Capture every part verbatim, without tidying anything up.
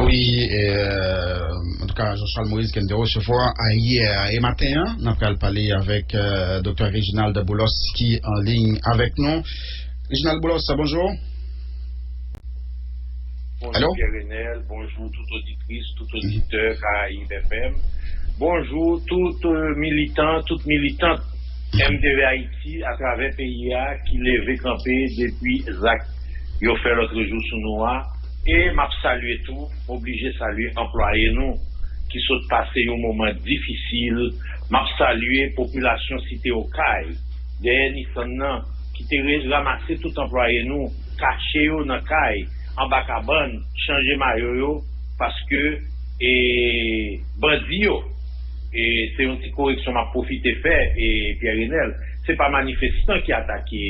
Wi, euh, antouka, Jean-Charles Moïse ke n te resevwa ayè e maten an, n ap pral pale avèk euh, Doktè Reginald Boulos ki an liy avèk nou. Reginald Boulos, bonjou. Bonjou Pierre Renel, bonjou tout oditris, tout oditè Caraïbes F M. Bonjou tout euh, militan, tout militant M T V Ayiti atravè peyi a ki leve kanpe depi zak yo fè lòt jou sou nou a. E m ap salye tou, m oblije salye anplwaye nou ki sot pase yon moman difisil. M ap salye popilasyon Site Okay, dèyè Nissan nan, ki te re- ranmase tout anplwaye nou, kache yo nan kay, anba kabann, chanje mayo yo, paske e, bandi yo, e, se yon ti koreksyon m ap pwofite fè, e, Pierre Renel, se pa manifestan ki atake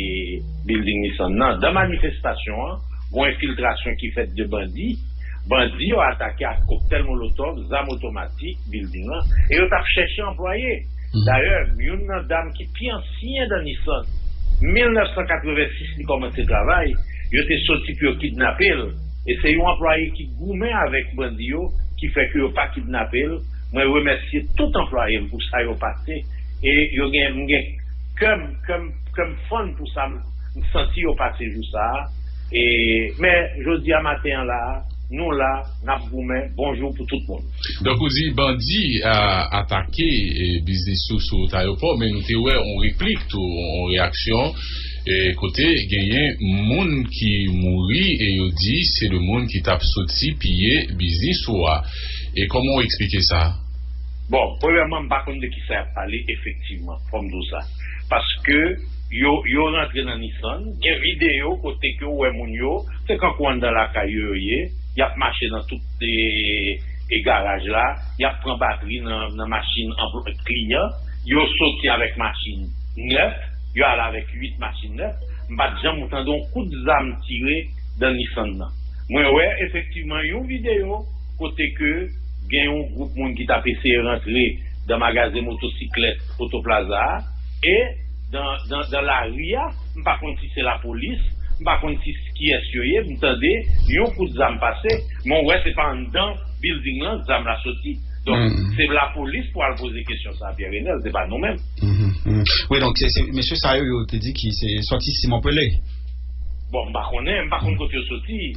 bilding Nissan nan. Dan manifestasyon an, gon enfiltrasyon ki fèt de bandi. Bandi yo atake ak koktèl molotòv, zam otomatik, bilding lan, e yo t ap chèche anplwaye. Dayè, youn nan dam ki pi ansyen dan Nissan, mil nèf san katrevensis li kòmanse travay, yo te soti pou yo kidnape l. E se yon anplwaye ki goumen avèk bandi yo ki fè ke yo pa kidnape l. Mwen remèsye tout anplwaye m pou sa yo pase. E yo gen, m gen kè m, kè m, kè m fann pou sa m, m santi yo pase jou sa a. E, men, jodi a maten an la a, nou la, n ap goumen, bonjou pou tout moun. Donk, ou di bandi a atake e, biznis ou sou wout ayewopò, men nou te wè yon replik tou, yon reyaksyon, e, kote genyen moun ki mouri e yo di se de moun ki t ap soti piye biznis ou a. E kòman w eksplike sa? Bon, premyèman, m pa konn de kisa y ap pale efektivman, fò m di w sa. Paske yo, yo rantre nan Nissan, gen videyo kote ke w wè moun yo, se kankou anndan lakay yo yo ye, y ap mache nan tout e, e garaj la, y ap pran batri nan, nan machin anplwa- kliyan, yo soti avèk machin nèf, yo ale avèk uit machin nèf, m pa t janm tande yon kout zam tire dan Nissan nan. Mwen wè efektivman yon videyo kote ke gen yon gwoup moun ki t ap eseye rantre dan magazen motosiklèt Otoplaza a, e dan, dan, dan lari a, m pa konn si se lapolis, m pa konn si kiyès yo ye, m tande yon kout zam pase, men w wè se pa anndan bilding lan zam la soti. Donk, se lapolis pou al poze kesyon sa a, Pierre Renel, se pa nou menm. Wi, donk, se, se mesye sa yo, yo te di ki se sòti Simon Pelé. Bon, m pa konnen, m pa konn kote yo soti.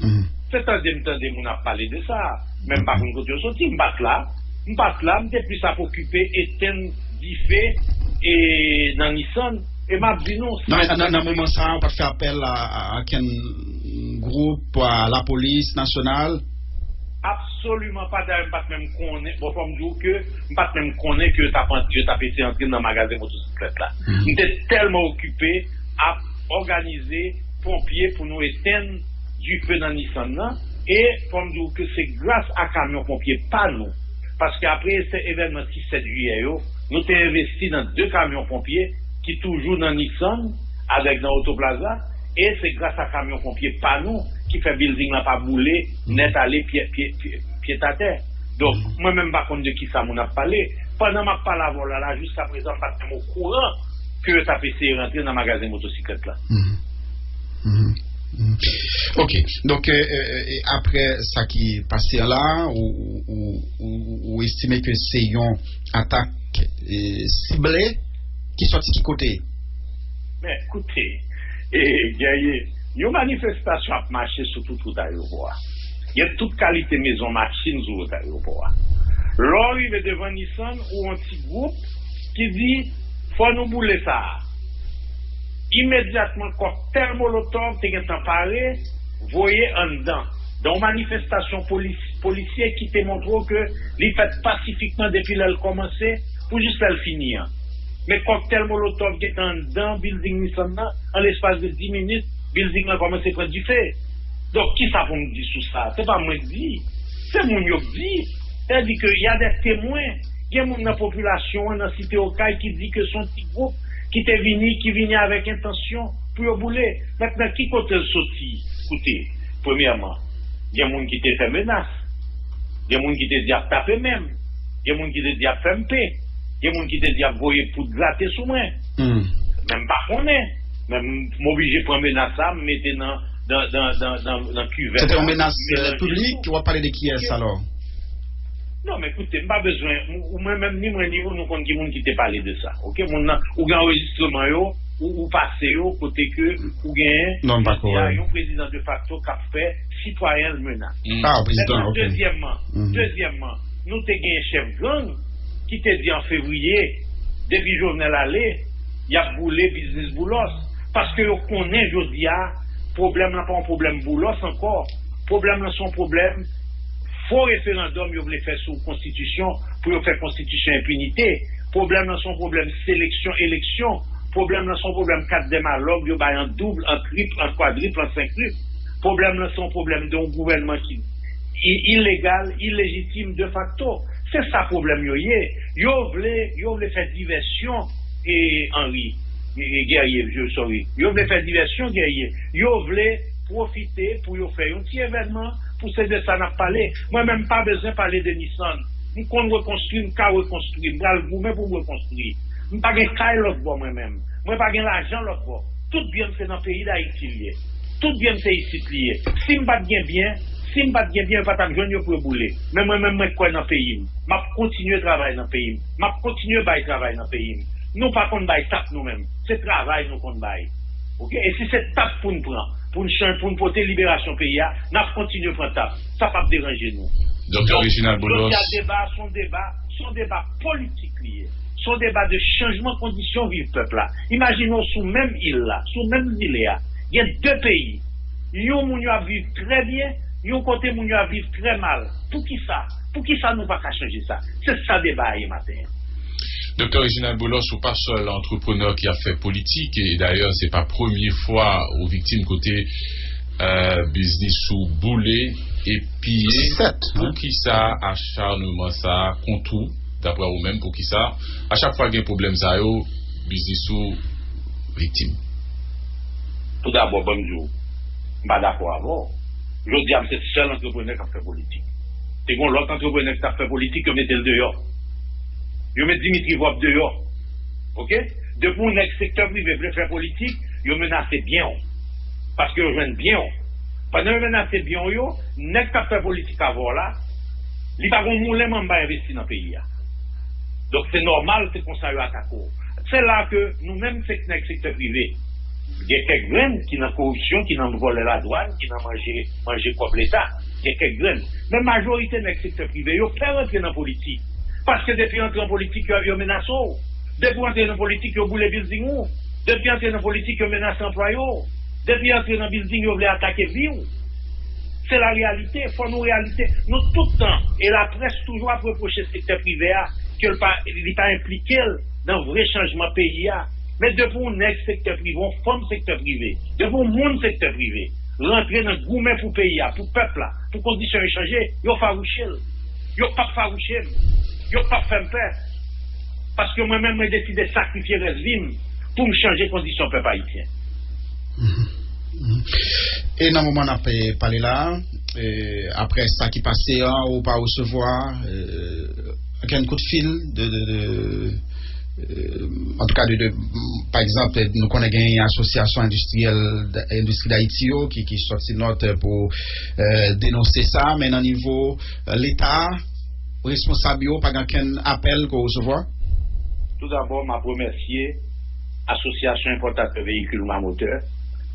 Se tande m tande moun ap pale de sa, men m pa konn kote yo soti. M pa t la. M pa t la, m te plis ap okipe etenn dife e nan Nissan. E m ap di nou, sa... Nan, nan, nan moman sa a, ou pa t fè apèl a, a, a kenn gwoup, a lapolis nasyonal? Absoliman pa. Dayè, m pa t menm konnen. Bon, fò m di w ke m pa t menm konnen ke yo t ap ant- yo t ap eseye antre nan magazen motosiklèt la. M te tèlman okipe ap òganize ponpye pou nou etenn dife nan Nissan nan. E fò m di w ke se gras a kamyon ponpye pa nou. Paske apre se evènman sèt jiyè yo, nou te envesti nan de kamyon ponpye ki toujou nan Nissan avèk nan Otoplaza. E se gras a kamyon ponpye pa nou ki fè bilding lan pa boule nèt ale pye, pye, pye, pyetèatè. Donk, mwen menm m pa konn de kisa moun ap pale. Pandan m ap pale avè w la, la, jiska prezan, m pa t menm okouran ke yo t ap eseye rantre nan magazen motosiklèt la. Ok. Donk, e, e, e, apre sa ki pase an la, ou, ou, ou, ou, ou estime ke se yon atak e, sible ki sòti ki kote? Men, koute, e, genyen yon manifestasyon ap mache sou tout wout ayewopò a. Gen tout kalite mezon machin sou wout ayewopò a. Lè w rive devan Nissan, ou yon ti gwoup ki di, fò nou boule sa a. Imedyatman, kòktèl molotòv te gentan pare, voye anndan. Donk, manifestasyon polis, polisye ki te montre w ke li fèt pasifikman depi lè l kòmanse pou jis lè l fini an. Men kòktèl molotòv gentan anndan bilding Nissan nan, an lespas de dis minit, bilding lan kòmanse pran dife. Donk, kisa pou m di sou sa? Se pa mwen k di. Se moun yo k di. Sètadi ke y a dè temwen. Gen moun nan popilasyon an, nan Site Okay, ki di ke se yon ti gwoup ki te vini, ki vini avèk entansyon pou yo boule. Mentnan, ki kote l soti? Koute, premyèman, gen moun ki te fè menas. Gen moun ki te di ap tape men m. Gen moun ki te di ap fè m pe. Gen moun ki te di ap voye poud grate sou mwen. Men m pa konnen. Men m, m oblije pran menas sa, m mete nan, nan, nan, nan, nan, nan kivèt. Se te yon menas piblik, w ap pale de kiyès alò? Non, men koute, m pa bezwen, ou mwen menm, ni mwen, ni ou, nou konn ki moun ki te pale de sa. Oke, moun nan, ou gen anrejistreman yo, ou, ou pase yo, kote ke ou gen, non, m pa kwè, yon prezidan de facto k ap fè sitwayen l menas. Ah, prezidan, oke. Dezyèmman, dezyèmman, nou te gen chèf gang ki te di an fevriye, depi Jovenel ale, y ap boule biznis Boulos. Paske yo konnen jodi a, pwoblèm lan pa yon pwoblèm Boulos ankò. Pwoblèm lan se yon pwoblèm fo referandòm yo vle fè sou konstitisyon pou yo fè konstitisyon enpinite. Pwoblèm lan se yon pwoblèm seleksyon eleksyon. Pwoblèm lan se yon pwoblèm kat dèmalòg yo bay an doub, an trip, an kwadrip, an senkrip. Pwoblèm lan se yon pwoblèm de yon gouvènman ki i- ilegal, ilejitim de facto. Se sa pwoblèm yo ye. Yo vle, yo vle fè divèsyon e Henry, e, e Guerrier, je, sorry. Yo vle fè divèsyon Guerrier. Yo vle pwofite pou yo fè yon ti evènman, pou se de sa n ap pale. Mwen menm pa bezwen pale de Nissan. M konn rekonstwi, m ka rekonstwi, m pral goumen pou m rekonstwi. M pa gen kay lòt bò mwen menm. Mwen pa gen lajan lòt bò. Tout byen m se nan peyi Dayiti l ye. Tout byen m se isit li ye. Si m pa t gen byen, si m pa t gen byen, yo pa t ap jwenn yo pou yo boule. Men mwen menm, mwen kwè nan peyi m. M ap kontinye travay nan peyi m. M ap kontinye bay travay nan peyi m. Nou pa konn bay tap nou menm. Se travay nou konn bay. Oke? E si se tap pou n pran, pou n chan- pou n pote liberasyon peyi a, n ap kontinye pran tap. Sa p ap deranje nou. Donk, Reginald Boulos, jodi a deba a se yon deba, se yon deba politik li ye. Se yon deba de chanjman kondisyon viv pèp la. Imajine w sou menm il la, sou menm zile a, gen de peyi. Yon moun yo ap viv trè byen, yon kote moun yo ap viv trè mal. Poukisa? Poukisa nou pa ka chanje sa? Se sa deba a ye maten an. Doktè Reginald Boulos, ou pa sèl antreprenè ki ap fè politik, e dayè, se pa premye fwa ou viktim kote, euh, biznis ou boule e piye. Sèt, hein? Poukisa acharneman sa a kont ou, daprè ou menm, poukisa a chak fwa gen pwoblèm sa yo, biznis ou viktim? Tou dabò, ban m di w, m pa dakò avè w. Jodi a, m se sèl antreprenè k ap fè politik. Te gen lòt antreprenè ki t ap fè politik, yo mete l deyò. Yo met Dimitri Vorbe deyò. Oke? Depi yon nèg sektè prive vle fè politik, yo menase byen w. Paske yo jwenn byen w. Pandan yo menase byen w yo, nèg k ap fè politik avè w la, li pa gen yon moulen manba envesti nan peyi a. Donk, se nòmal, se konsa yo atake w. Se la ke nou menm, se nèg sektè prive, gen kèk grenn ki nan koripsyon, ki nan vòlè ladwàn, ki nan manje, manje kòb Leta. Gen kèk grenn. Men majorite nèg sektè prive yo pè rantre nan politik. Paske depi antre an politik, yo, yo menase w. Depi w antre nan politik, yo boule bilding ou. Depi antre nan politik, yo menase anplwaye w. Depi antre nan bilding, yo vle atake vi w. Se la reyalite, fò nou reyalite. Nou tout tan, e laprès toujou ap repwoche sektè prive a ke l pa, li pa enplike l nan vre chanjman peyi a. Men depi yon nèg sektè prive, yon fanm sektè prive, depi yon moun sektè prive, rantre nan goumen pou peyi a, pou pèp la, pou kondisyon yo chanje, yo fawouche l. Yo p ap fawouche m. Yo p ap fè m pè. Paske mwen menm, mwen deside sakrifye rès vi m pou m chanje kondisyon pèp ayisyen. E nan moman n ap, eh, pale la, eh, apre sa ki pase an, ou pa resevwa, eh, okenn kout fil de, de, de, eh, antouka de, de, pa egzanp, nou konnen gen asosyasyon endistriyèl, endistri Dayiti yo ki, ki sòti nòt pou, eh, denonse sa, men nan nivo, eh, Leta, responsab yo, pa gen okenn apèl ke w resevwa? Tou dabò, m ap remèsye Asosyasyon Enpòtatè Veyikil Mamotè.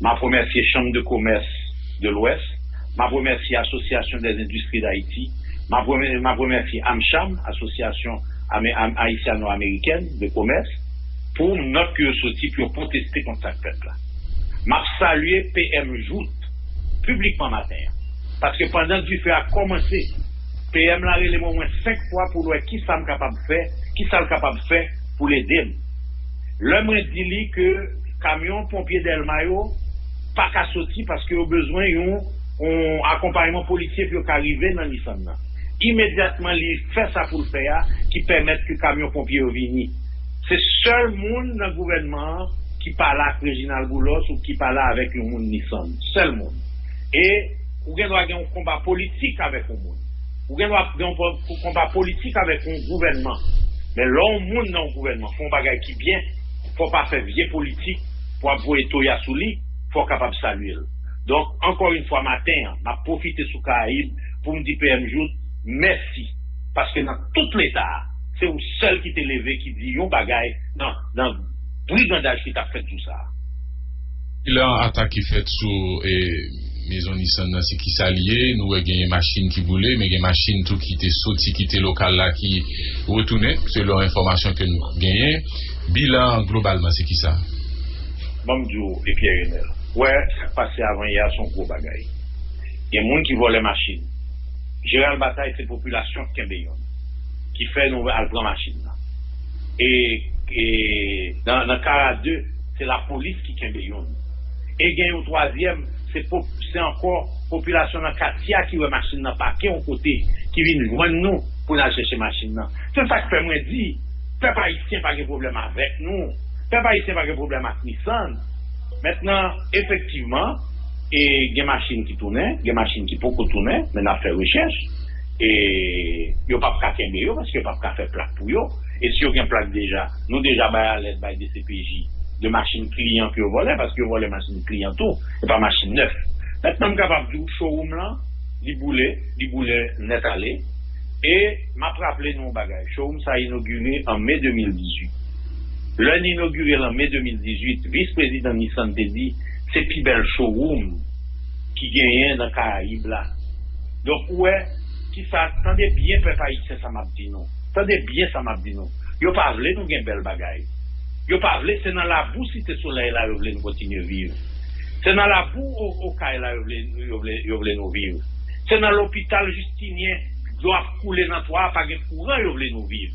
M ap remèsye Chanm de Komès de Lwès. M ap remèsye Association des Industries d'Haïti. M ap remè-, m ap remèsye AmCham, Asosyasyon Ame-, Am-, Ayisyano-Amerikèn de Komès, pou nòt ke yo soti pou yo pwoteste kont sa k fèt la. M ap salye P M Jouthe piblikman maten an. Paske pandan dife a kòmanse, P M la rele m omwen senk fwa pou l wè kisa m kapab fè, kisa l kapab fè pou l ede m. Lè mwen di li ke kamyon ponpye Dèlma yo pa ka soti paske yo bezwen yon, yon akonpayman polisye pou yo ka rive nan Nissan nan. Imedyatman, li fè sa pou l fè a, ki pèmèt ke kamyon ponpye yo vini. Se sèl moun nan gouvènman an ki pale ak Reginald Boulos ou ki pale avèk yon moun Nissan. Sèl moun. E ou gen dwa gen yon konba politik avèk yon moun. Ou gen dwa gen yon po-, konba politik avèk yon gouvènman. Men lè yon moun nan yon gouvènman fè yon bagay ki byen, fò w pa fè vye politik pou w ap voye toya sou li, fò w kapab salye l. Donk, ankò yon fwa maten an, m ap pwofite sou Karayib pou m di P M Jouthe mèsi. Paske nan tout leta a, se ou sèl ki te leve, ki di yon bagay nan, nan brigandaj ki t ap fèt jou sa a. Bilan atak ki fèt sou e, mezon Nissan nan, se kisa li ye? Nou wè genyen machin ki boule, men gen machin tou ki te soti kite lokal la ki retounen, selon enfòmasyon ke nou genyen. Bilan globalman, se kisa? Ban m di w, e Pierre Renel, wè, sa k pase avan yè a se yon gwo bagay. Gen moun ki vòlè machin. Jeral Batay, se popilasyon k kenbe youn, ki fè nou al pran machin nan. E, e nan, nan Kara de, se lapolis ki kenbe youn. E gen yon twazyèm, se pop, se ankò popilasyon nan katye a ki wè machin nan pake yon kote, ki vin jwenn nou pou n al chèche machin nan. Se sa k fè mwen di, pèp ayisyen pa gen pwoblèm avèk nou. Pèp ayisyen pa gen pwoblèm ak Nissan. Mentnan, efektivman, e gen machin ki tounen, gen machin ki poko tounen, men n ap fè rechèch. E yo p ap ka kenbe yo, paske yo p ap ka fè plak pou yo. E si yo gen plak deja, nou deja bay alèt bay D C P J de machin kliyan ke yo vòlè, paske yo vòlè machin kliyan tou, e pa machin nèf. Mentnan, m kapab di w, showroom lan, li boule, li boule nèt ale. E m ap raple nou yon bagay, showroom sa inogire an me de mil dizuit. Lè n inogire l an me de mil dizuit, vis prezidan Nissan te di, se pi bèl showroom ki genyen nan Karayib la. Donk, ou wè, kisa, tande byen, pèp ayisyen, sa m ap di nou. Tande byen sa m ap di nou. Yo pa vle nou gen bèl bagay. Yo pa vle, se nan labou Site Solèy la yo vle nou kontinye viv. Se nan labou O-, Okay la yo vle, yo vle, yo vle nou viv. Se nan lopital Jistinyen, dlo ap koule nan twa a, pa gen kouran, yo vle nou viv.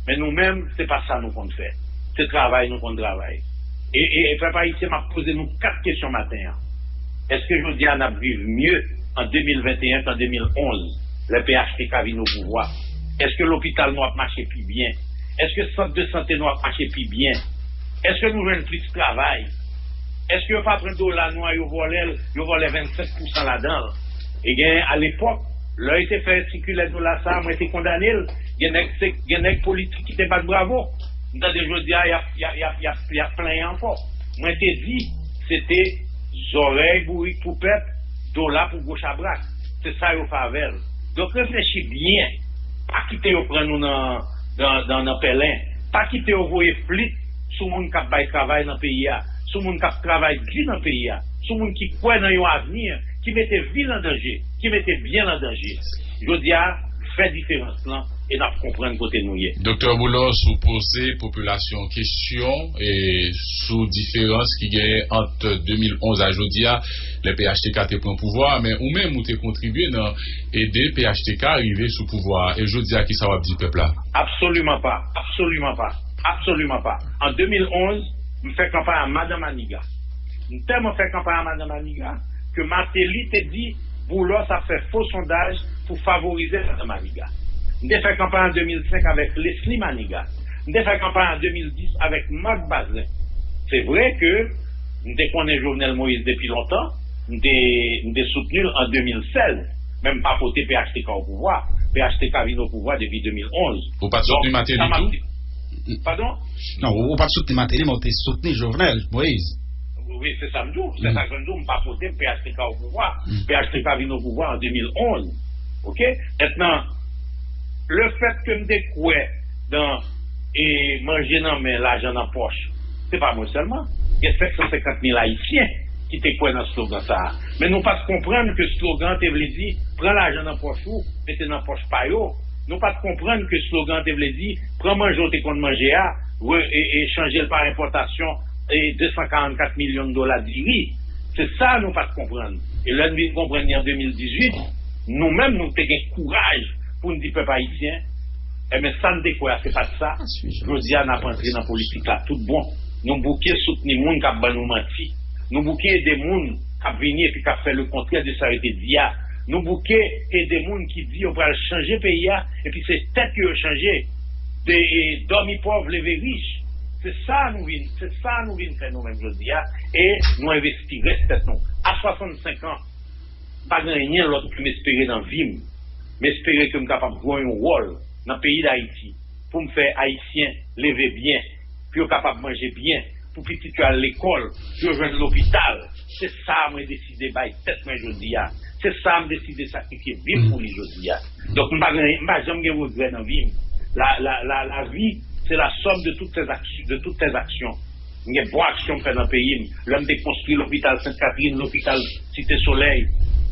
Men nou menm, se pa sa nou konn fè. Se travay nou konn travay. E, e, e pèp ayisyen, m ap poze nou kat kesyon maten an. Èske jodi a n ap viv mye an de mil venteyen k an de mil onz, lè P H T K vin o pouvwa? Èske lopital nou ap mache pi byen? Èske sant de sante nou ap mache pi byen? Èske nou jwenn plis travay? Èske yo pa pran dola nou an, yo vòlè l, yo vòlè vennsenk pousan ladan l? E gen, alepòk, lè yo te fè sikilè dola sa a, mwen te kondane l. Gen nèg, se, gen nèg politik ki te bat bravo. M tande jodi a, y ap, y ap, y ap, y ap, y ap plenyen ankò. Mwen te di, se te zòrèy bourik pou pèp, dola pou gwo chabrak. Se sa yo fè avè l. Donk, reflechi byen. Pa kite yo pran nou nan, nan, nan, nan pèlen. Pa kite yo voye flit sou moun k ap bay travay nan peyi a, sou moun k ap travay di nan peyi a, sou moun ki kwè nan yon avni, ki mete vi l an danje, ki mete byen l an danje. Jodi a, fè diferans lan e n ap konprann kote nou ye. Doktè Boulos, ou poze popilasyon kesyon e sou diferans ki genyen ant de mil onz a jodi a, lè P H T K te pran pouvwa a, men ou menm ou te kontribye nan ede P H T K rive sou pouvwa a. E jodi a, kisa w ap di pèp la? Absoliman pa, absoliman pa, absoliman pa. An de mil onz, m fè kanpay a Madan Maniga. M tèlman fè kanpay a Madan Maniga ke Martelly te di Boulos ap fè fo sondaj pou favorize Madan Maniga. M te fè kanpay an de mil senk avèk Leslie Maniga. M te fè kanpay an de mil dis avèk Marc Bazin. Se vre ke m te konnen Jovenel Moïse depi lontan, m te, m te soutni l an de mil sèz, men m pa pote P H T K o pouvwa. P H T K vin o pouvwa depi de mil onz. Ou pa t soutni Martelly tou? Padon? Non, ou, ou pa t soutni Martelly, men ou te soutni Jovenel Moïse. Wi, se sa m di w. Se sa k fè m di w, m pa pote P H T K o pouvwa. P H T K vin o pouvwa an de mil onz. Oke? Mentnan, lefètke m te kwè nan e manje nan men, lajan nan pòch, se pa mwen sèlman. Gen senk san senkant mil Ayisyen ki te kwè nan slogan sa a. Men nou pa t konprann ke slogan an te vle di pran lajan nan pòch ou, mete nan pòch pa yo. Nou pa t konprann ke slogan an te vle di pran manje w te konn manje a, re, e, e chanje l pa enpòtasyon e de san karannkat milyon dola diri. Se sa nou pa t konprann. E lè n vin konprann li an de mil dizuit, nou menm nou te gen kouraj pou n di pèp ayisyen, enben sa n te kwè a se pa t sa. Jodi a n ap antre nan politik la tout bon. Nou bouke soutni moun k ap ban nou manti. Nou bouke ede moun k ap vini epi k ap fè lekontrè de sa yo te di a. Nou bouke ede moun ki di yo pral chanje peyi a epi se tèt yo yo chanje. De, e, dòmi pòv, leve rich. Se sa nou vin, se sa nou vin fè nou menm jodi a. E nou envesti rès tèt nou. A swasannsenk an, pa gen anyen lòt ke m espere nan vi m. M espere ke m kapab jwe yon wòl nan peyi Dayiti pou m fè Ayisyen leve byen, pou yo kapab manje byen, pou pitit yo al lekòl, pou yo jwenn lopital. Se sa mwen deside bay tèt mwen jodi a. Se sa m deside sakrifye vi m pou li jodi a. Donk, m pa gen, m pa janm gen regrè nan vi m. La, la, la, la vie, c'est la somme de toutes tes actions, de toutes tes actions. M gen bon aksyon m fè nan peyi m. Lè m te konstwi lopital Sent Katrin, lopital Site Solèy,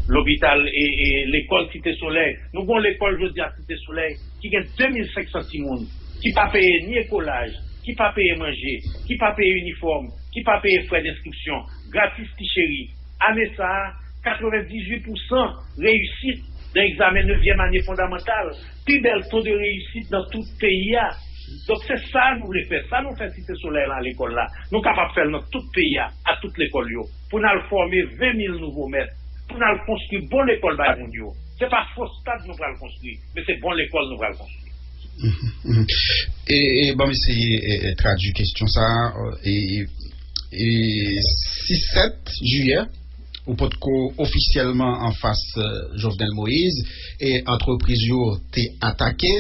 lopital e, e lekòl Site Solèy. Nou gen lekòl jodi a Site Solèy ki gen de mil senk san timoun, ki pa peye ni ekolaj, ki pa peye manje, ki pa peye inifòm, ki pa peye frè denskripsyon, gratis ti cheri. Ane sa a, katrevendizuit pousan reyisit nan egzamen nevyèm ane fondamantal, pi bèl to de reyisit nan tout peyi a. Donk, se sa nou vle fè. Sa nou fè Site Solèy la, lekòl la, nou kapab fè l nan tout peyi a, a tout lekòl yo, pou n al fòme ven mil nouvo mèt, pou n al konstwi bon lekòl bay moun yo. Se pa fo stad nou pral konstwi, men se bon lekòl nou pral konstwi. E, e ban m eseye e, e, tradui kesyon sa a. E, e, e, sis sèt jiyè, ou potko ofisyèlman anfas e, Jovenel Moïse, e antrepriz yo te atake.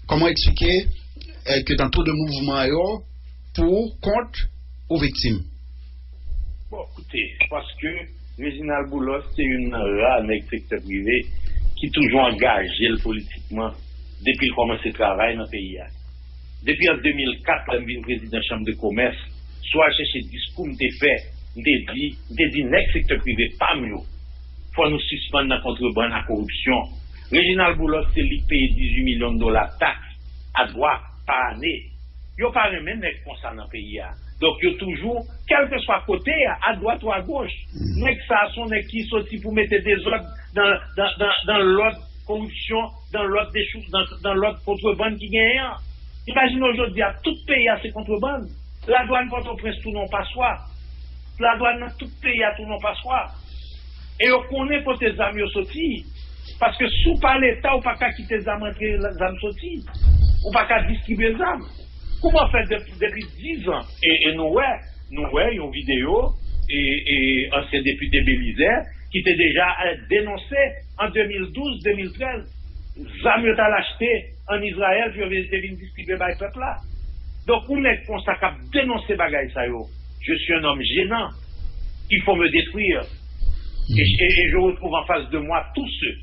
Kòman w eksplike e, ke nan tou de mouvman yo, pou, kont, ou viktim? Bon, koute, paske Reginald Boulos se youn nan ra nèg sektè prive ki toujou angaje l politikman depi l kòmanse travay nan peyi a. Depi an de mil kat, lè m vin prezidan chanm de komès, si w al chèche diskou m te fè, m te di, m te di nèg sektè prive pa m yo, fò nou sispann nan kontrebann ak koripsyon. Reginald Boulos se li k peye dizuit milyon dola taks a dwa pa ane. Yo pa renmen nèg konsa nan peyi a. Donk, yo toujou, kèlkeswa kote a, adwat ou agoch, nèg sa a se yon nèg ki soti pou mete dezòd nan, nan, nan, nan lòd koripsyon, nan lòd dechou, nan, nan lòd kontrebann ki genyen an. Imajine w jodi a, tout peyi a se kontrebann. Ladwàn Pòtoprens tounen yon paswa. Ladwàn nan tout peyi a tounen yon paswa. E yo konnen kote zam yo soti. Paske si w pa Leta, ou pa ka kite zam antre, zam soti. Ou pa ka distribye zam. Kouman fè depi dizan? E, e nou wè, nou wè yon videyo e, e ansyen depite Belizè ki te deja e, denonse an de mil douz, de mil trèz, zam yo t al achte ann Izrayèl pou yo vin, te vin distribye bay pèp la. Donk, yon nèg konsa k ap denonse bagay sa yo, je suis un homme gênant, il faut me détruire. Et, et, et je retrouve en face de moi tous ceux,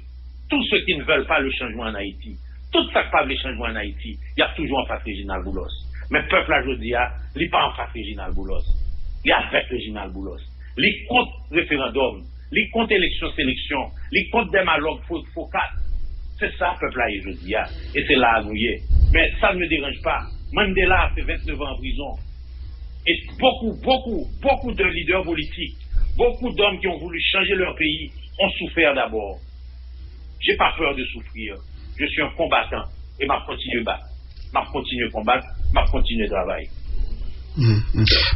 tous ceux qui ne veulent pas le changement en Haïti. Tout sa k pa vle chanjman ann Ayiti, y ap toujou anfas Reginald Boulos. Men pèp la jodi a, li pa anfas Reginald Boulos. Li avèk Reginald Boulos. Li kont referandòm. Li kont eleksyon seleksyon. Li kont dèmalòg fo, fo kat. Se sa pèp la ye jodi a. E se la a nou ye. Men ça ne me dérange pas. Mandela a fait vingt-neuf ans en prison. Et beaucoup, beaucoup, beaucoup de leaders politiques, beaucoup d'hommes qui ont voulu changer leur pays ont souffert d'abord. J'ai pas peur de souffrir. Je suis un combattant et m ap kontinye bat. M ap kontinye konbat, m ap kontinye travay.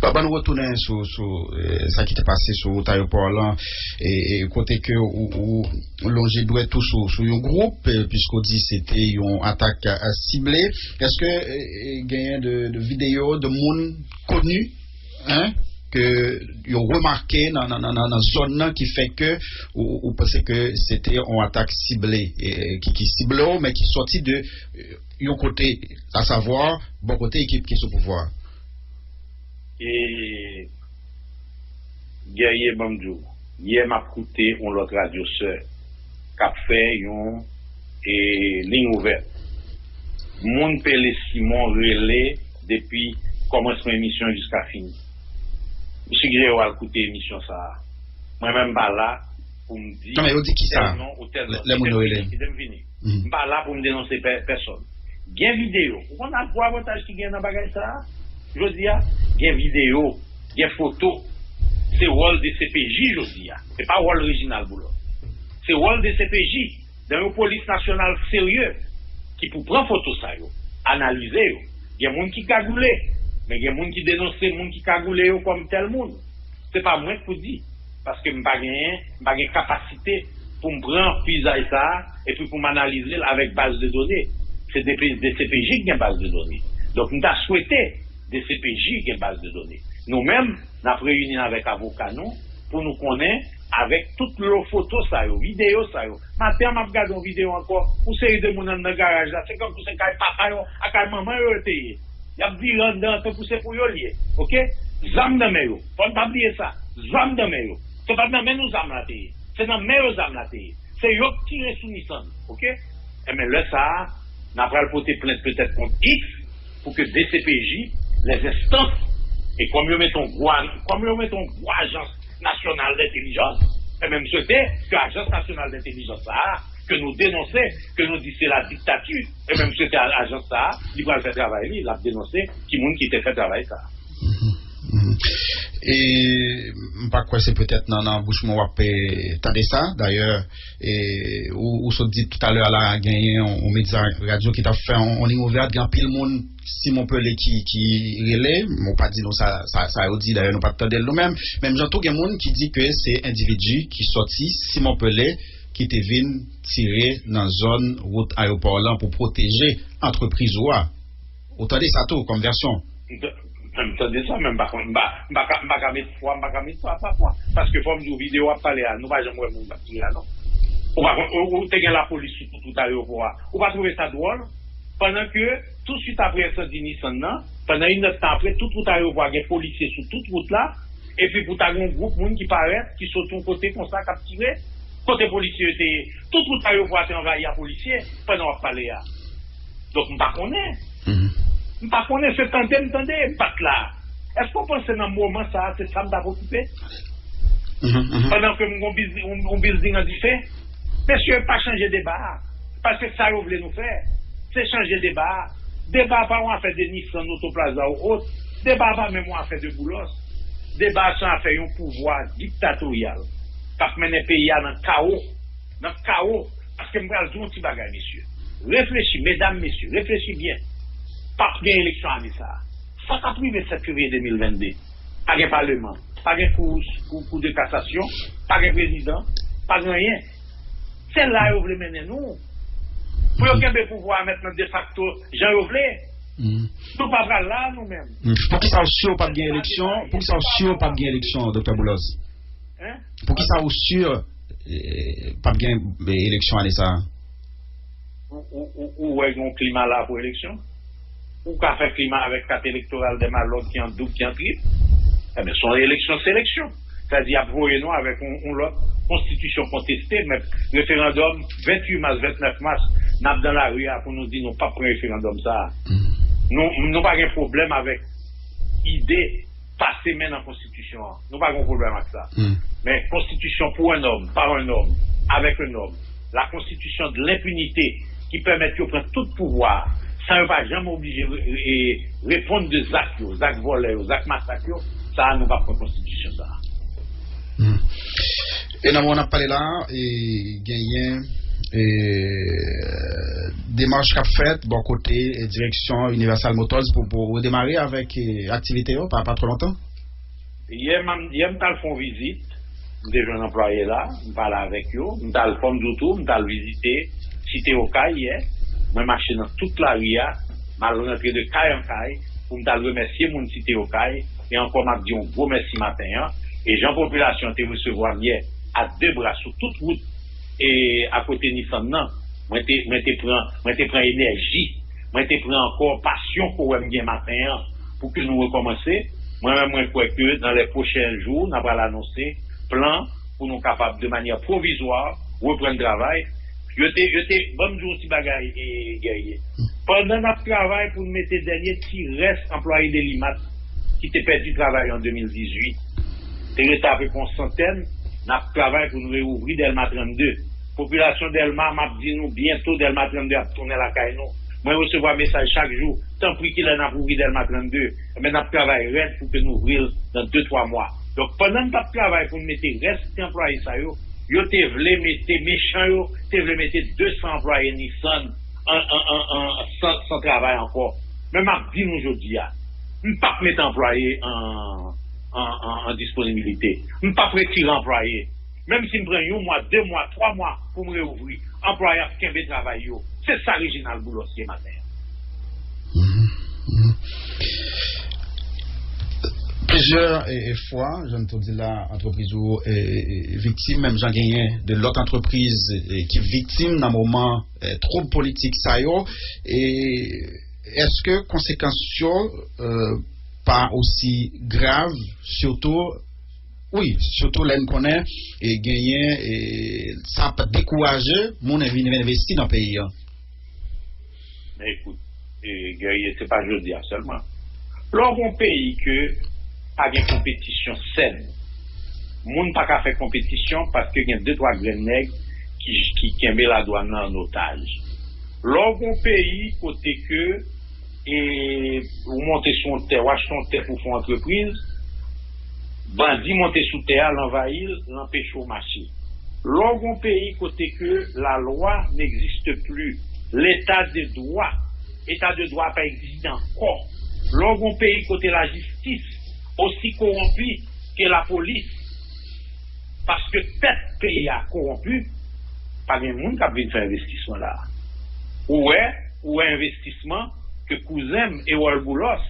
Ban nou retounen sou, sou e, sa ki te pase sou wout ayewopò lan, e, e, kote ke ou, ou lonje dwèt ou sou, sou yon gwoup, e, piske w di se te yon atak e, sible. Èske e, e, genyen de, de videyo de moun koni, en, ke yo remake nan, nan, nan, nan, nan zòn nan ki fè ke ou, ou panse ke se te yon atak sible, e, ki, ki sible w, men ki sòti de e, yon kote, asavwa, bò kote ekip ki sou pouvwa a? E, Guerrier, ban m di w, yè m ap koute yon lòt radyo sè k ap fè yon e, liy ouvè. Moun Pele Simon rele depi kòmansman emisyon jiska fini. M sigjere w al koute emisyon sa a. Mwen menm m pa la pou m di tèl non ou tèl non. Kite m fini, kite m fini. M pa la pou m denonse pè, pèsòn. Gen videyo. Ou konn ak gwo avantaj ki gen nan bagay sa a? Jodi a, gen videyo, gen foto. Se wòl D C P J jodi a. Se pa wòl Reginald Boulos. Se wòl D C P J, dan yon polis nasyonal serye, ki pou pran foto sa yo, analize yo. Gen moun ki kagoule, men gen moun ki denonse moun ki kagoule yo kòm tèl moun. Se pa mwen k pou di, paske m pa genyen, m pa gen kapasite pou m pran pizay sa a epi pou m analize l avèk baz de done. Se D P, D C P J k gen baz de done. Donk, m ta swete D C P J gen baz de done. Nou menm, n ap reyini n avèk avoka nou pou nou konnen, avèk tout lo foto sa yo, videyo sa yo. Maten an, m ap gade yon videyo ankò, yon seri de moun anndan garaj la, se kankou se kay papa yo ak kay manman yo yo te ye. Y ap vire anndan an tankou se pou yo l ye. Oke? Zam nan men yo. Fò n pa bliye sa. Zam nan men yo. Se pa t nan men nou zam la te ye. Se nan men yo zam la te ye. Se yo k tire sou Nissan, oke? Enben, lè sa a, n a pral pote plent petèt kont X pou ke D C P J, lèzenstans, e kòm yo mete yon gwo, kòm yo mete yon gwo ajans nasyonal dentelijans, enben, m swete ke ajans nasyonal dentelijans sa a, ke nou denonse, ke nou di se la diktati, enben, m swete a- ajans sa a, li pral fè travay li, l ap denonse ki moun ki te fè travay sa a. Mhm. E m pa kwè se petèt nan nan bouch mwen w ap eh, tande sa. Dayè, eh, ou, ou sot di toutalè a la genyen yon, yon medya radyo ki t ap fè yon, yon liy ouvèt, gen anpil moun Simon Pelé ki, ki rele, men w pa di nou sa, sa, sa yo di, dayè nou pa t tande l nou menm. Menm jan tou gen moun ki di ke se endividi ki sòti Simon Pelé ki te vin tire nan zòn wout ayewopò lan pou pwoteje antrepriz ou a. Ou tande sa tou kòm vèsyon? M t- m tande sa, men m pa konn, m pa, m pa ka, m pa ka met fwa, m pa ka met fwa pa fwa. Paske fò m di w, videyo w ap pale a, nou pa janm wè moun k ap tire a, non. Ou pa konn, ou, ou te gen lapolis sou tout wout ayewopò a. Ou pa twouve sa dwòl? Pandan ke, tousuit apre ensandi Nissan nan, pandan inèdtan apre, tout wout ayewopò a gen polisye sou tout wout la, epi pou ta gen yon gwoup moun ki parèt, ki sot yon kote konsa, k ap tire, kote polisye yo te ye? Tout wout ayewopò a te anvayi a polisye, pandan w ap pale a. Donk, m pa konnen. M pa konnen, se tande m tande, m pa t la. Èske w panse nan moman sa a, se sa m t ap okipe? Pandan ke m gon bizi- yon, yon bilding an dife? Mesye, pa chanje deba a. Paske sa yo vle nou fè, se chanje deba a. Deba a pa yon afè de Nissan, Otoplaza ou ot. Deba a pa menm yon afè de Boulos. Deba a se yon afè yon pouvwa diktatoryal k ap mennen peyi a nan kawo. Nan kawo. Paske m pral di w yon ti bagay, mesye. Reflechi, medam, mesye, reflechi byen. P ap gen eleksyon ane sa a. Sa k ap rive sèt fevriye de mil vennde? Pa gen paleman, pa gen kou, kou, kou de kasasyon, pa gen prezidan, pa gen anyen. Se la yo vle mennen nou. Pou yo kenbe pouvwa a mentnan defakto jan yo vle. Nou pa pral la, nou menm. Poukisa ou si p ap gen eleksyon? Poukisa ou si p ap gen eleksyon, Doktè Boulos? Poukisa ou si p ap gen eleksyon ane sa a? Ou, ou, ou, ou wè gen yon klima la pou eleksyon? Ou ka fè klima avèk kat elektoral dè malòg ki an doub, ki an trip? Enben, se yon eleksyon seleksyon. Sa di, y ap voye nou avèk yon, yon lòt konstitisyon konteste, men referandòm, venntuit mas, vennèf mas, n ap dan lari a pou nou di nou p ap pran referandòm sa a. Nou, nou pa gen pwoblèm avèk ide pase men nan konstitisyon an. Nou pa gen pwoblèm ak sa. Men konstitisyon pour un homme, par un homme, avec un homme, la constitution de l'impunité ki pèmèt yo pran tout pouvwa a, san yo pa janm oblije re- re- reponn de zak yo, zak vòlè yo, zak masak yo, sa a nou p ap pran konstitisyon sa a. E nan moman n ap pale la, e, genyen e, demach k ap fèt bò kote e, direksyon Universal Motors pou, pou redemare avèk e, aktivite yo pa, pa twò lontan? Yè m, yè m t al fè yon vizit, m te jwenn anplwaye la, m pale avèk yo, m t al, fò m di w tou, m t al vizite Site Okay yè, mwen mache nan tout lari a, m al rantre de kay an kay pou m t al remèsye moun Site Okay, e ankò m ap di yon gwo mèsi maten an, e jan popilasyon an te resevwa m yè a de bra sou tout wout e akote Nissan nan, mwen te, mwen te pran, mwen te pran enèji, mwen te pran ankò pasyon ke w wè m gen maten an pou ke nou rekòmanse. Mwen menm, mwen kwè ke dans les prochains jours, n a pral anonse plan pou nou kapab, de manyè pwovizwa, reprann travay. Yo te, yo te, ban m di w yon ti bagay, e, Guerrier. Pandan n ap travay pou n mete dènye ti rès anplwaye Delimat ki te pèdi travay yo an de mil dizuit, te rete apepre yon santèn, n ap travay pou n reouvri Dèlma trannde. Popilasyon Dèlma, m ap di nou, byento Dèlma trannde ap tounen lakay nou. Mwen resevwa mesaj chak jou, tanpri kilè n ap ouvri Dèlma trannde? Enben, n ap travay rèd pou ke n ouvri l nan de, twa mwa. Donk, pandan n t ap travay pou n mete rès ti anplwaye sa yo, yo te vle mete, mechan yo, te vle mete de san anplwaye Nissan an, an, an, an, san, san travay ankò. Men m ap di nou jodi a, m p ap mete anplwaye an, an, an, an disponibilite. M p ap retire anplwaye. Menm si m pran yon mwa, de mwa, twa mwa pou m reouvri, anplwaye ap kenbe travay yo. Se sa Reginald Boulos ye maten an. Plizyè e, e, fwa, jan n te di la, antrepriz ou e, e, e, viktim, menm jan genyen de lòt antrepriz e, ki viktim nan moman e, twoub politik sa yo. E, èske konsekans yo e, pa osi grav, sitou, wi, sitou lè n konnen e genyen e, sa ap dekouraje moun vin envesti nan peyi a. Men ekout, e, Guerrier, se pa jodi a sèlman. Lè w gen yon peyi ke pa gen konpetisyon sèn, moun pa ka fè konpetisyon paske gen de twa grenn nèg ki, ki kenbe ladwàn nan an otaj. Lè w gen yon peyi kote ke e, ou monte sou yon tè, w achte yon tè pou fè yon antrepriz, bandi monte sou tè a, l anvayi l, l anpeche w mache. Lè w gen yon peyi kote ke la loi n'existe plus, l'état de droit, eta de dwa pa egziste ankò. Lè w gen yon peyi kote lajistis osi kowonpi ke lapolis, paske tèt peyi a kowonpi, pa gen moun k ap vin fè envestisman la. Ou wè, ou wè envestisman ke kouzen m Erol Boulos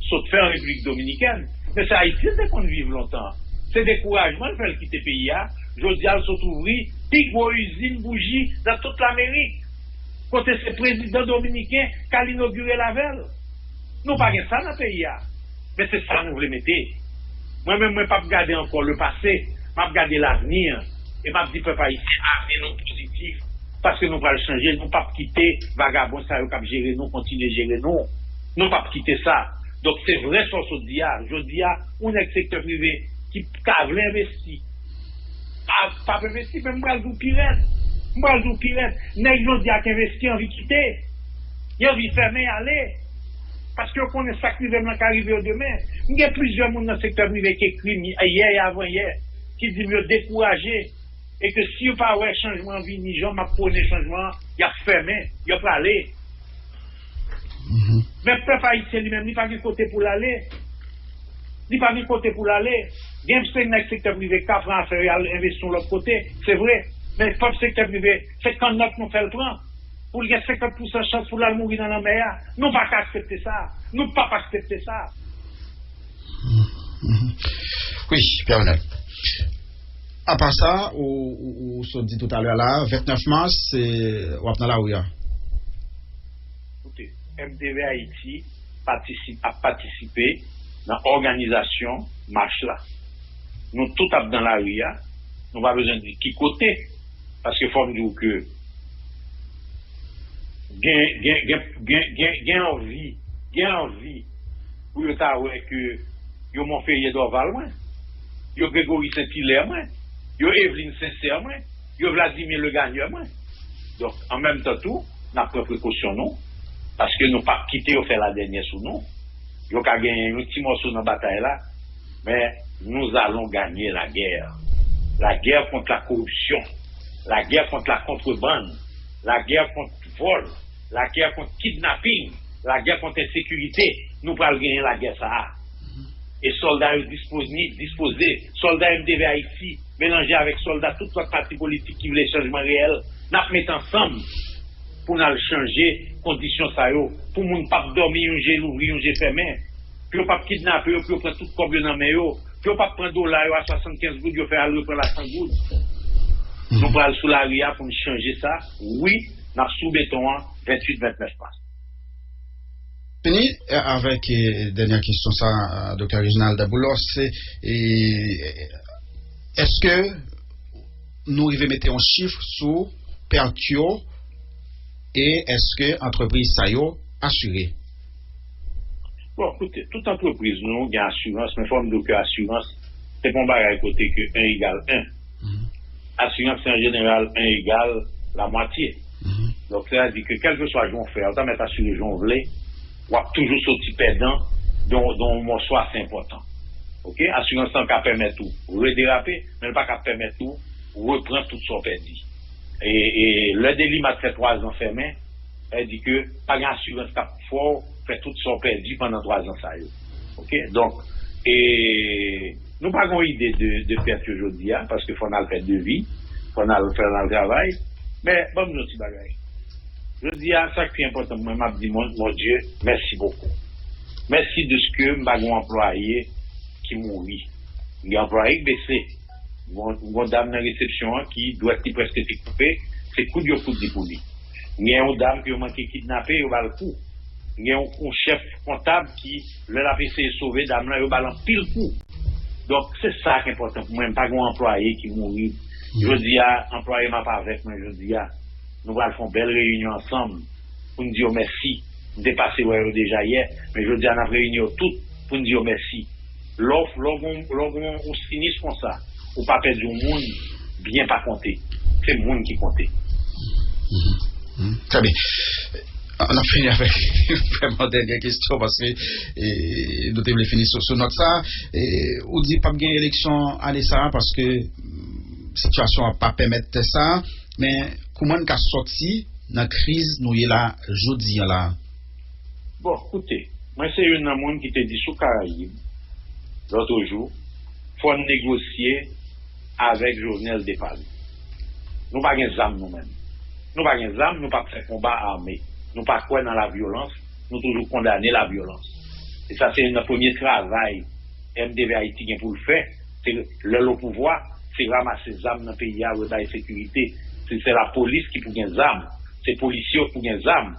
sot fè an Repiblik Dominikèn. Men se Ayiti l te konn viv lontan. Se dekourajman l fè l kite peyi a. Jodi a l sot ouvri pi gwo izin bouji nan tout Lamerik. Kote se prezidan dominiken k al inogire l avè l. Nou pa gen sa nan peyi a. Men se sa nou vle mete. Mwen menm mwen p ap gade ankò le pase, m ap gade lavni an. E m ap di pèp ayisyen, avni nou pozitif. Paske nou pral chanje, nou p ap kite vagabon sa yo k ap jere nou kontinye jere nou. Nou p ap kite sa. Donk se vre sa w sot di a. Jodi a, yon nèg sektè prive ki ta vle envesti, pa, pa p envesti, men m pral di w pi rèd. M pral di w pi rèd. Nèg jodi a k envesti anvi kite. Yo anvi fèmen y ale. Paske yo konnen sa k rive m lan ka rive yo demen. M gen plizyè moun nan sektè prive ki ekri m yè e avan yè ki di m yo dekouraje e ke si yo pa wè chanjman an vini jan m ap pwone chanjman an, y ap fèmen, y ap prale. Men pèp ayisyen li menm, li pa gen kote pou l ale. Li pa gen kote pou l ale. Gen se nèg sektè prive k ka pran afè yo al envesti yon lòt kote, se vre. Men pèp sektè prive, se kannòt nou fè l pran. Pou l gen senkant pousan chans pou l al mouri nan lanmè a. Nou pa ka aksepte sa. Nou p ap aksepte sa. Wi, Pierre Renald. Apa sa, ou, ou, ou sot di toutalè la, vennèf mas, w ap nan lari a. Koute, M T V Ayiti patisip, ap patisipe nan òganizasyon mach la. Nou tout ap nan lari a, nou pa bezwen di ki kote, paske fò m di w ke gen, gen, gen, gen, gen, gen anvi, gen anvi pou yo ta wè ke yo Monferrier Dorval mwen, yo Gregory Saint Hilaire mwen, yo Eveline Sincère mwen, yo Vladimir Legagneur mwen. Donk, an menm tan tou, n ap pran prekosyon nou, paske nou p ap kite yo fè ladènyè sou nou. Yo ka genyen yon ti mòso nan batay la, men nous allons gagner la guerre. La guerre contre la corruption, la guerre contre la contrebande, la guerre contre vòl, la guerre contre kidnapping, la guerre contre ensekirite, nou pral genyen lagè sa a. E sòlda yo disponib, dispoze. Sòlda M T V Ayiti, melanje avèk sòlda tout lòt pati politik ki vle chanjman reyèl, n ap met ansanm pou n al chanje kondisyon sa yo, pou moun p ap dòmi yon je louvri, yon je fèmen, pou yo p ap kidnape yo, pou yo pran tout kòb yo nan men yo, pou yo p ap pran dola yo a swasannkenz goud, yo fè al reprann l a san goud. Nou pral sou lari a pou n chanje sa. Wi, n ap sou beton an venntuit, vennèf mas. Fini avèk dènyè kesyon sa, Doktè Reginald Boulos, se èske nou rive mete yon chif sou pèt yo e èske antrepriz sa yo asire? Bon, koute, tout antrepriz nou gen asirans, men fò m di w ke asirans se pa yon bagay kote ke en egal en. Asirans se an jeneral en egal lamwatye. Donk, sètadi ke kèlkeswa jan w fè, ou ta mèt asire jan w vle, w ap toujou soti pèdan dan yon mòso ase enpòtan. Oke? Asirans lan ka pèmèt ou rederape, men l pa ka pèmèt ou reprann tout sa w pèdi. E, e lè Delimat fè twazan fèmen, sa vle di ke pa gen asirans k ap fè w fè tout sa w pèdi pandan twazan sa yo. Oke? Donk, e, nou pa gen yon ide de, de pèt yo jodi a, paske fò n al fè devi, fò n al fè, n al travay. Men, ban m di yon ti bagay. Jodi a, sa k pi enpòtan pou mwen, m ap di, mon, mon Dye, mèsi bokou. Mèsi de ce que m pa gen yon anplwaye ki mouri. M gen anplwaye k blese. M gen yon dam nan resepsyon an ki dwèt li prèske te koupe, se koud yo koud li pou li. M gen yon dam ke yo manke kidnape, yo ba l kou. Gen yon, yon chèf kontab ki, lè l ap eseye sove dam lan, yo ba l anpil kou. Donk, se sa k enpòtan pou mwen. M pa gen yon anplwaye ki mouri. Jodi a, anplwaye m ap avèk mwen jodi a. Nou pral fè yon bèl reyinyon ansanm pou n di yo mèsi. M te pase wè yo deja yè, men jodi a n ap reyini yo tout pou n di yo mèsi. Lè w, lè w gon, lè w gon yon sinis konsa, ou pa pèdi yon moun, byen pa konte. Se moun ki konte. Trè byen. N ap fini avèk vrèman dènye kesyon paske e, nou te vle fini sou, sou nòt sa. E, ou di p ap gen eleksyon ane sa a paske mm, sitiyasyon an pa pèmèt sa. Men kouman n ka sòti nan kriz nou ye la jodi an la? Bon, koute, mwen se youn nan moun ki te di sou Karayib, lòt jou, fò n negosye avèk Jovenel Depal. Nou pa gen zam nou menm. Nou pa gen zam, nou p ap fè konba ame. Nou pa kwè nan lavyolans, nou toujou kondane lavyolans. E sa se youn nan premye travay M D V Ayiti gen pou l fè, se lè l o pouvwa, se ranmase zam nan peyi a, rebay sekirite. Se, se lapolis ki pou gen zam, se polisye yo pou gen zam,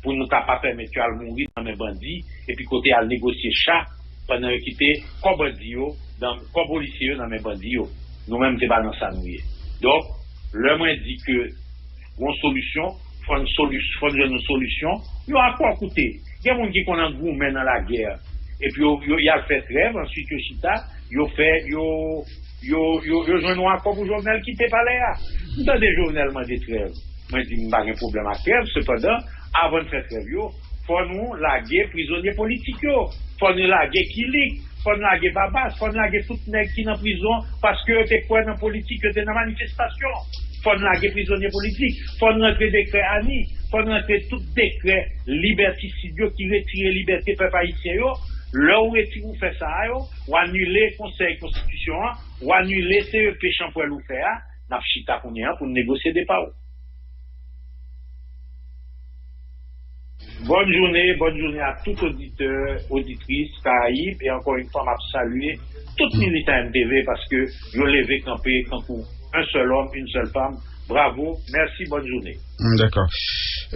pou nou ka pa pèmèt yo al mouri nan men bandi, epi kote al negosye cha, pandan yo kite kò bandi yo, nan, kò polisye yo nan men bandi yo. Nou menm, se pa nan sa nou ye. Donk, lè mwen di ke gon solisyon, fò n solis, fò n jwenn yon solisyon, yon akò, koute. Gen moun ki konn an goumen nan lagè, epi yo, yo, y al fè trèv, answit yo chita, yo fè, yo, yo, yo, yo jwenn yon akò pou Jovenel kite palè a. M tande Jovenel mande trèv. Mwen di m pa gen pwoblèm ak trèv, sepandan, avan n fè trèv yo, fò nou lage prizonye politik yo, fò nou lage Kilik, fò n lage Babas, fò n lage tout nèg ki nan prizon paske yo te kwè nan politik, yo te nan manifestasyon. Fò n lage prizonye politik, fò n rantre dekrè Ani, fò n rantre tout dekrè libètisid yo ki retire libète pèp ayisyen yo. Lè w retire, ou fè sa a yo, w anile Konsèy Konstitisyon an, w anile C E P chanpwèl ou fè a, n ap chita kounye a pou n negosye depa w. Bonne journée, bonne journée à tout auditeur, auditrice Caraïbes, et encore une fois, m ap salye tout militan M T V paske yo leve kanpe kankou un seul homme, une seule femme. Bravo, merci, bonne journée. Dakò.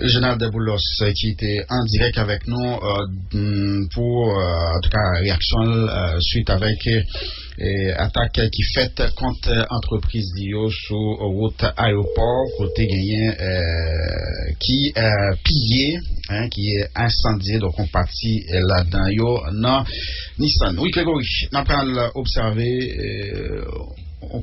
Jenald Boulos ki te an dirèk avèk nou pou antouka reyaksyon l swit avèk atak ki fèt kont antrepriz li yo sou wout ayewopò kote genyen ki piye, ki ensandye donk yon pati ladan yo nan Nissan. Wi, Gregory, n ap pral obsève yon